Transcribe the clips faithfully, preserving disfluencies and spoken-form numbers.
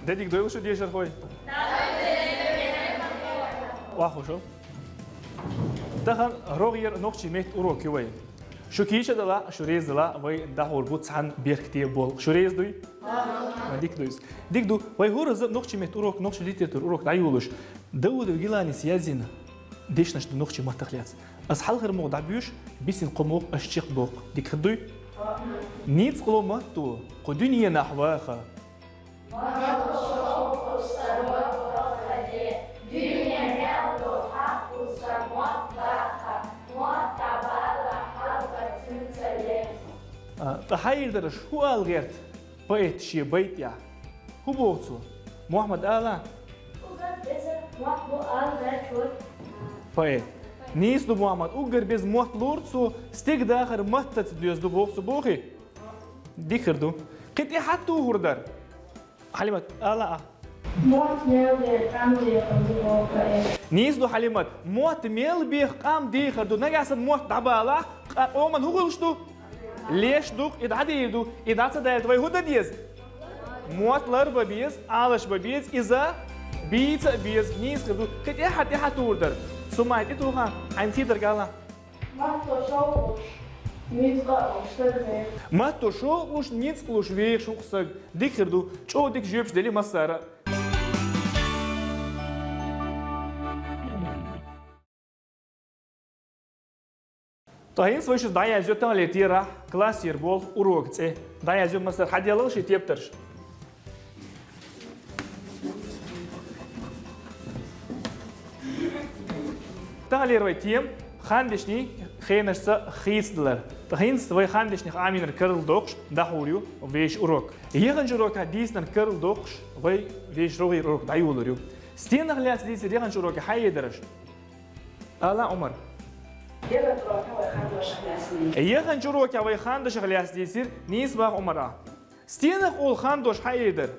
Де дика дойла шу, дешархой? Вахушал. Тахан рогӀера нохчийн меттан урок ю вай. Шу кийча дала, шу реза дала, вай дӀахьур бу цхьан беркате болх. Шу реза дуй? Ма дика дуй из. Дика ду, вай хӀораза нохчийн меттан урок, нохчийн литературан урок дӀайолалуш, Даудов Гиланис язйина дешнаш да нохчийн маттах лаьца. Аз хьалхара могӀа дӀабоьшу, бисина кхо могӀа аз чакхдоаккх. Дика хир дуй? Нийсхо мотт да кху дуьненахь ваха. А, ткъа хьаийрдараш хӀу ала гӀерта поэта шен байта тӀехь? ХӀу боху цо? Мохьмад, ала? Уггар беза мотт бу ала гӀерташ вара. Поэт. Нийса ду, Мохьмад, уггар беза мотт лору цо, стеган дахар маттаца доьзна ду боху цо, бохий? Дика хир ду. Кхин тӀе хьан тухур дара? Хьалимат, ала а? Мотт мел беха къам дехар ду боху поэта. Нийса ду, Хьалимат, мотт мел беха къам дехар ду. Нагахь санна мотт дӀабалахь, къа-, къоман хӀу хуьлуш ду? Леш ду-кх, и дӀадийр ду, и дӀа ца даьлча вай хӀу дан деза? Мотт лар бан беза, Ӏалаш бан беза, иза бийца а беза, нийса хир ду. Кхин тӀе хьан, тӀе хьан тухур дара? Сумай, тӀе туху, хьайна хетарг ала. Матто шовкъ луш, ницкъ луш стаг вехаш. Матто шовкъ луш, ницкъ луш вехаш ву-кх стаг. Дика хир ду, чӀогӀа дика жоьпаш делира массара а. Ткъа хӀинца вай шуьца дӀаязйо таханлера терахь классера болх, урокан цӀе. ДӀаязйо массара, хьаделла шун тептарш. Таханлера вай тема: хандешнийн хенашца хийцадалар. Ткъа хӀинца вай хандешнех Ӏамийнарг карладоккхуш дӀахьур ю вешан урок. Яханчу урокехь дийцинарг карладоккхуш вай вешан рогӀера урок дӀайолалур ю. Стенах лаьцна дийцира яханчу урокехь, хьаийрдараш? Ала, Ӏумар. Яханчу урокехь вай хандешах лаьцна дийцира. Яханчу урокехь вай хандешах лаьцна дийцира, нийса боху, Ӏумар, ахь. Стенах олу хандош хьаийрдара?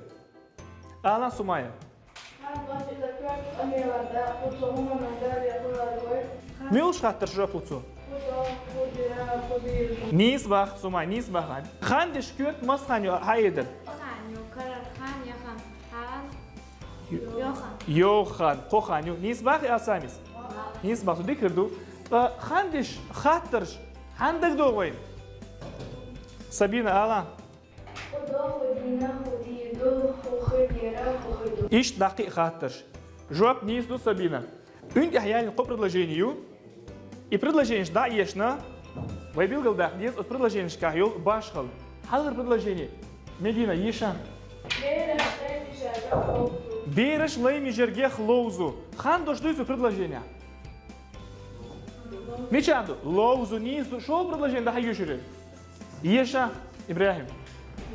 Ала, Сумая. Хандош иза коьрта къамелан да, кху цу хӀуманан да, вехула гой. Муьлш хаттарш жоп лу цо? ХӀу до, хӀу дира, хӀу дийр ду. Нийса боху, Сумай, нийса боху. Хандеш коьрта маса хан ю хьаийрдара? Хан ю, карара хан, яхан хан. ЙогӀу хан. ЙогӀу хан, кхо хан ю. Нийса боху, Алсамис? Нийса боху, дика хир ду. Ткъа хандеш хаттарш хьанна дагадогӀу вайна? Сабина, ала. ХӀу до, хӀу дина, хӀу дийр ду, хӀу хир дира, хӀу хир ду. Иштта дӀа кхин а хаттарш. Жоп нийса ду, Сабина. Уьн тӀехь яьлла кхо предложени ю. И предложенеш дӀа а эшна, вай билгалдаккха деза оцу предложенешкахь йолу башхалла. Хьалхара предложени, Медина, еша. Бераш лай мижаргех ловзу. Бераш лай мижаргех ловзу. Хандош дуй цу предложенехь? Мичахь ду? Ловзу, нийса ду. ШолгӀа предложени дӀа хьан йоьшур ю? Еша, ИбрахӀим.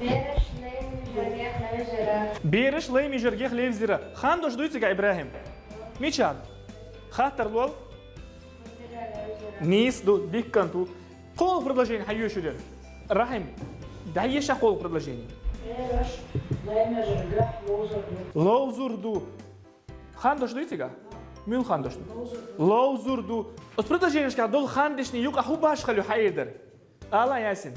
Бераш лай мижаргех левзира. Бераш лай мижаргех левзира. Хандош дуй цигахь, ИбрахӀим? Мичахь ду? Хаттар лол. Нийса ду, дикка ду. КхоалгӀа предложени хьан йоьшур ю? РахӀим, дӀаеша кхоалгӀа предложени. Бераш лай мижаргех ловзур ду. Ловзур ду. Хандош дуй цигахь? Муьлха хандош ду? Ловзур ду. Оцу предложенешкахь долу хандешнийн юкъахь хӀун башхалла ю хьаийрдара? Ала, Ясин.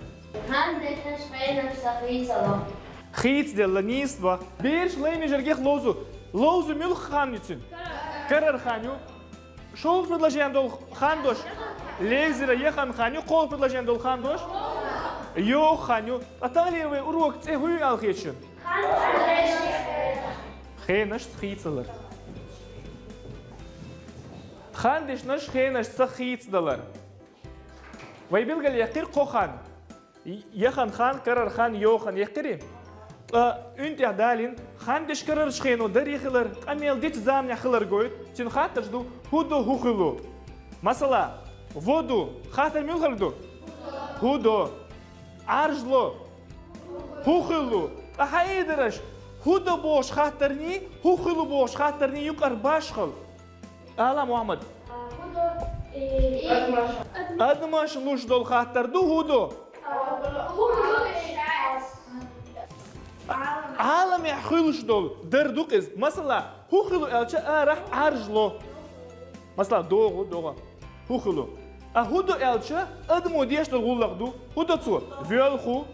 Хандешнаш хенашца хийцало. Хийцаделла, нийса боху. Бераш лай мижаргех ловзу. Ловзу муьлха хан ю цуьнан? Карара хан ю. ШолгӀа предложенехь долу хандош левзира, яхан хан ю, кхоалгӀа предложенехь долу хандош йогӀу хан ю. Ткъа таханлера вай урокан цӀе хӀун ю аьлла хета шуна? Хенашца хийцалар. Хандешнаш хенашца хийцадалар. Вай билгалъяьккхира кхо хан. Яхан хан, карара хан, йогӀу хан яьккхирий? Ткъа уьн тӀехь далийна, хандеш карарчу хено даре хилар, къамел дечу заманахь хилар гойту, цуьнан хаттарш ду: хӀун до, хӀун хуьлу? Масала, во ду, хаттар муьлхарг ду? ХӀун до? Ӏаржло. ХӀун хуьлу? Ткъа хьаийрдараш, хӀун до бохучу хаттарний, хӀун хуьлу бохучу хаттарний юкъара башхалла? Ала, Мухьаммад. А, хӀун до? Э, адамаш. Адамаш луш долу хаттар ду, хӀун до? А, хӀун до? Ӏаламехь хуьлуш долу дар ду-кх иза. Масала, хӀун хуьлу аьлча, арахь Ӏаржло. Масала, догӀу, догӀу. ХӀун хуьлу? А хӀун до аьлча, адамо деш долу гӀуллакх ду. ХӀун до цо? Воьлху,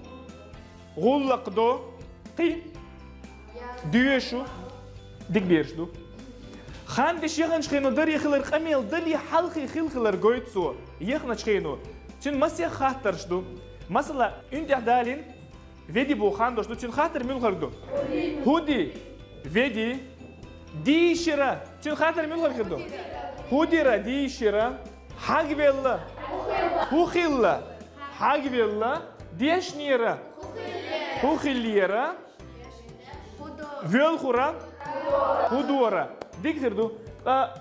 гӀуллакх до. Кхин? Доьшу. Дика бераш ду. Хандеш яханчу хено дарий хилар къамел далий хьалхе хила хилар гойту цо, яхначу хено. Цуьнан масех хаттарш ду. Масала, уьн тӀехь далийна, веди боху хандош ду, цуьнан хаттар муьлхарг ду? ХӀун ди? Веди. Дийшира. Цуьнан хаттар муьлхарг хир ду? ХӀун дира, дийшира. Хьагвелла. ХӀун хилла? Хьагвелла. Дешнера. ХӀун хиллера? Воьлхура. ХӀун дора? Дика хир ду. Ткъа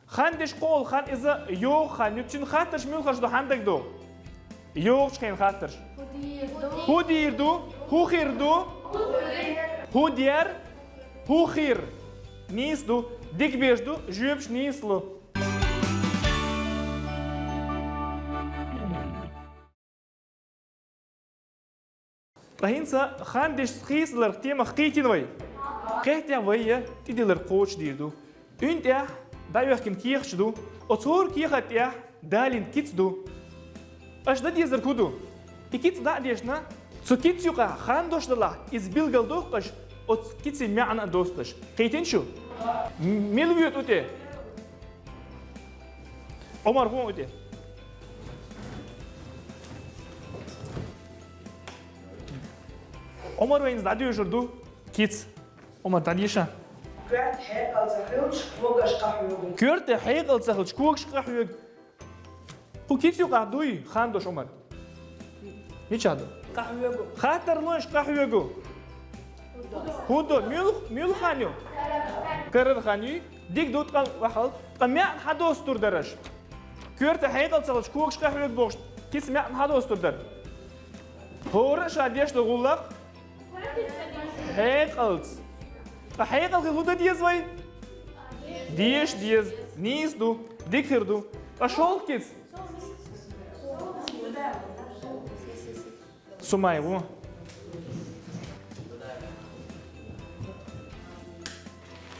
хандеш кхоалгӀа хан иза йогӀу хан ю. Цуьнан хаттарш муьлхарш ду, хьан дага ду? ЙогӀучу хенан хаттарш. ХӀун дийр ду? ХӀун хир ду? ХӀун дер? ХӀун хир? Нийса ду. Дика бераш ду, жоьпаш нийса ло. Ткъа хӀинца хандешца хийцаларх темах кхийтина вай. Кхетта вай я тӀедилларг кхочушдийр ду. Уьн тӀехь дӀаоьхкина кехаташ ду. Оцу хӀора кехат тӀехь далийна кица ду. Аша дан дезарг хӀун ду? И кица дӀа а дешна, цу кица юкъахь хандош далахь, иза билгал доху аша, оцу кицин маьӀна а достуш. Кхийтина шу? М-, мила воьду тӀе? Ӏумар, гӀо тӀе. Ӏумар вайна дӀадоьшур ду кица. Ӏумар, дӀадеша. Коьрта хьекъал ца хилча, когаш къахьоьгу. Коьрта хьекъал ца хилча, когаш къахьоьгу. Кху кица юкъахь дуй хандош, Ӏумар? Мичахь ду? Къахьоьгу. Хаттар лойша къахьоьгу. ХӀун ду? Муьлх-, муьлха хан ю? Карара хан юй? Дика ду, ткъа вахал. Ткъа маьӀна хьан достур дара аша? Коьрта хьекъал ца хилча, когаш къахьоьгу бохуш, кица маьӀна хьан достур дара? ХӀора а ша деш ду гӀуллакх? Хьекъалца. Ткъа хьекъал хила хӀун дан деза вай? Деша деза. Нийса ду. Дика хир ду. Ткъа шолгӀа кица? Сумай ву.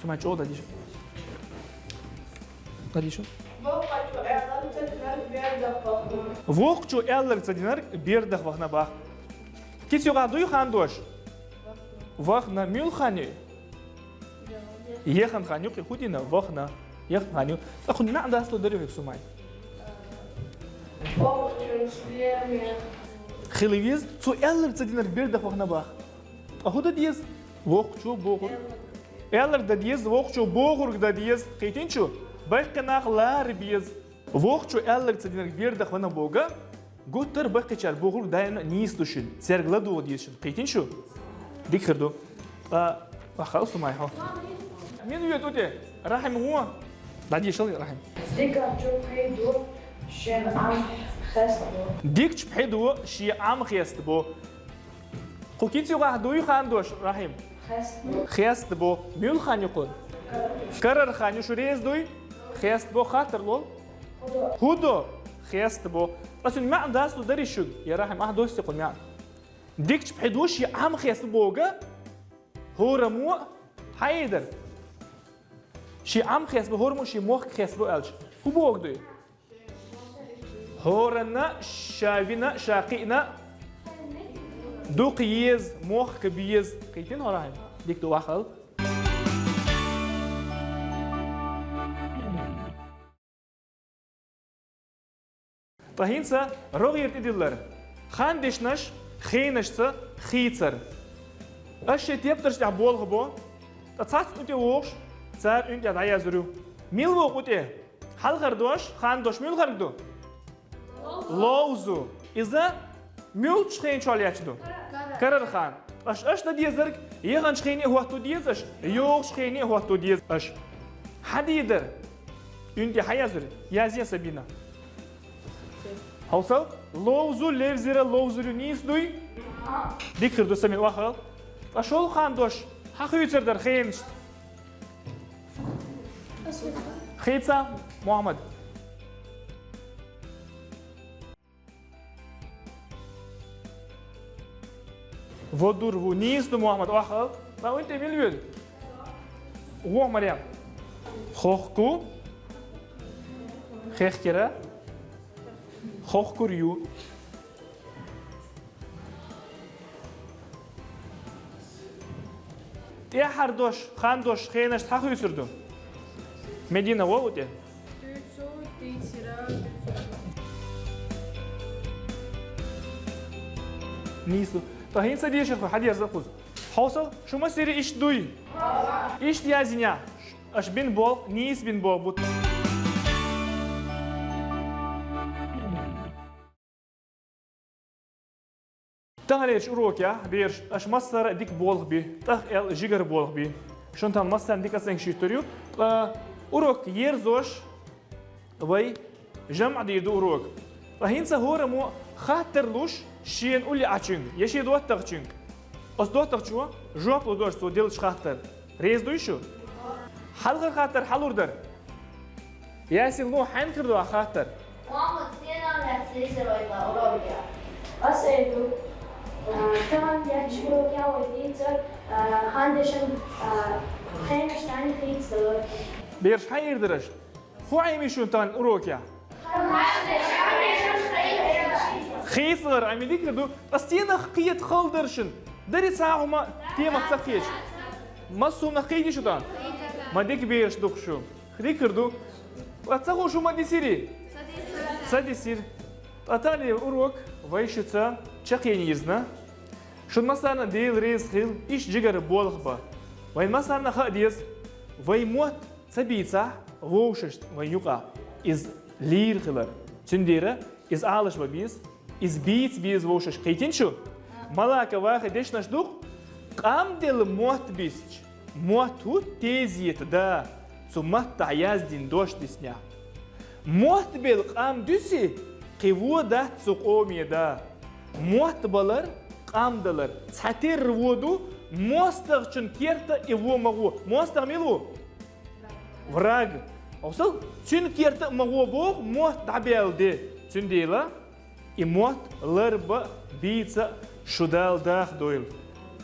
Сумай, чӀогӀа дӀадеша. ДӀадеша. Воккхачо аьлларг ца динарг бердах вахна. Воккхачо аьлларг ца динарг бердах вахна бах. Кица юкъахь дуй хандош? Вахна. Муьлха хан ю? Яхан хан ю, кхин хӀун дина? Вахна. Яхан хан ю. Ткъа кхунна маьӀна дасту дарий хьоьга, Сумай? Хила веза, цо аьлларг ца динарг бердах вахна бах. Ткъа хӀун дан деза? Воккхачо бохург. Аьлларг дан деза, воккхачо бохург дан деза. Кхийтина шу? Баккхий нах лара беза. Воккхачо аьлларг ца динарг бердах вахна боху, гуттар а баккхийчара бохург даимна нийса ду шуна. Цаьрга ладогӀа деза шуна. Кхийтина шу? Дика хир ду. Ткъа вахал, Сумай, хьо. Мила воьду тӀе? Рахьим, гӀо. ДӀадешал, Рахьим. Дикачу пхье ду шен Ӏам хестабо. Дикачу пхье ду шен Ӏам хестабо. Кху кица юкъахь дуй хандош, Рахьим? Хестабо. Хестабо. Муьлха хан ю кхунна? Карара хан ю, шу реза дуй? Хестабо. Хаттар лол. ХӀун до? ХӀун до? Хестабо. Ткъа цуьнан маьӀна дасту дарий шуьга? Я Рахьим, ахь доссий кхунна маьӀна? Дикачу пхье ду шен Ӏам хестабо боху, хӀораммо а хьаийдар. Шен Ӏам хестабо, хӀораммо а шен мохк хестабо аьлча, хӀун боху дуй? ХӀоранна а, ша вина а, ша кхиъна а дукха еза, мохк беза. Кхийтина хьо, Рахьим? Дика ду, вахал. Ткъа хӀинца рогӀера тӀедиллар. Хандешнаш хенашца хийцар. Аша шайн тептарш тӀехь болх бо, ткъа цхьацца кху тӀе вогӀуш, цара уьн тӀехь дӀаязйур ю. Мила ву кху тӀе? Хьалхара дош, хандош муьлхарг ду? Ловзу. Иза муьлхачу хенан чохь лаьтташ ду? Карара хан. Аша, аша дан дезарг яханчу хене а хӀотто деза аша, йогӀучу хене а хӀотто деза аша. Хьан дийр дара? Уьн тӀе хьан язйур? Язъе, Сабина. Хьовсал, ловзу, левзира, ловзур ю, нийса дуй? Дика хир ду, Самин, вахал. Ткъа шолгӀа хандош хьан хуьйцур дара хенаш? Хийца, Мухьаммад. Водур ву, нийса ду, Мухьаммад, охьахал. Ма вайн тӀе мила воьду? Вон, Марем. Хохку. Хехкера. Хохкур ю. ТӀехьара дош, хандош, хенаш цхьа хуьйцур ду? Медина, вову тӀе? Нийса. Ткъа хӀинца дешархой, хьадерза кхуза. Хьовсал, шу массери иштта дуй? Иштта язйинехь, аша бина болх, нийса бина болх бу. Таханлерчу урокехь, бераш, аша массара а дика болх би, тӀах аьлла жигара болх би. Шуна тахана массарна дика оценкаш йуьттур ю. Ткъа урок ерзош, вай жамӀ дийр ду урок. Ткъа хӀинца хӀораммо хаттар луш шена уллехьачуьнга я шен доттагӀчуьнга. Оцу доттагӀчо жоп лур ду аша цо деллачу хаттарна. Реза дуй шу? Хьалхара хаттар хьалур дара. Ясин, ло, хьаьнга хир ду ахь хаттар? Мохьмад, стенах лаьцна дийцар вай тхан урокехь? Ас эр ду, а, тахана лаьттачу урокехь вай дийцар, а, хандешан, а, хенаш тӀехь хийцадалар. Бераш, хьан эр дара аша? ХӀун Ӏемий шуна тахана урокехь? Хийцадалар Ӏемий, дика хир ду. Ткъа стенах кхета хала дара шуна? Дарий цхьа а хӀума темах ца кхеташ? Массо хӀуманах кхетий шу тахана? Ма дика бераш ду-кх шу. Дика хир ду. Ткъа ца хууш хӀума дисирий? Ца дисира. Ткъа таханлера урок вай шуьца чаккхе йирзина. Шуна массарна а Дела реза хила, иштта жигара болх бан. Вайн массарна а хаа деза, вай мотт ца бийцахь вовшашна вайн юкъахь, иза лийр хилар. Цундела иза Ӏалашбан беза, иза бийца беза вовшашка. Кхийтина шу? Малака вахи дешнаш ду-кх: къам делла мотт бисча, мотт хӀутту тезета да, цу маттахь яздина дош диснехь. Мотт белла къам дуьсий, кхин вон дац цу къоме да. Мотт балар, къам далар цхьатерра вон ду, мостагӀчун керта и вон ма гӀо. МостагӀа мила ву? Враг. Хьовсал, цуьнан керта а ма гӀо боху мотт дӀабаьлла де. Цундела и мотт ларбан а, бийцан а шу Дала даха дойла.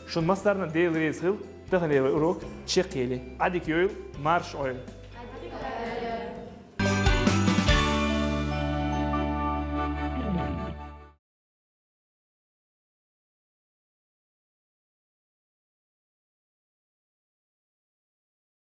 Шуна массарна а Дела реза хила, таханлера вай урок чекхъели. Ӏадика йойла, марша Ӏойла.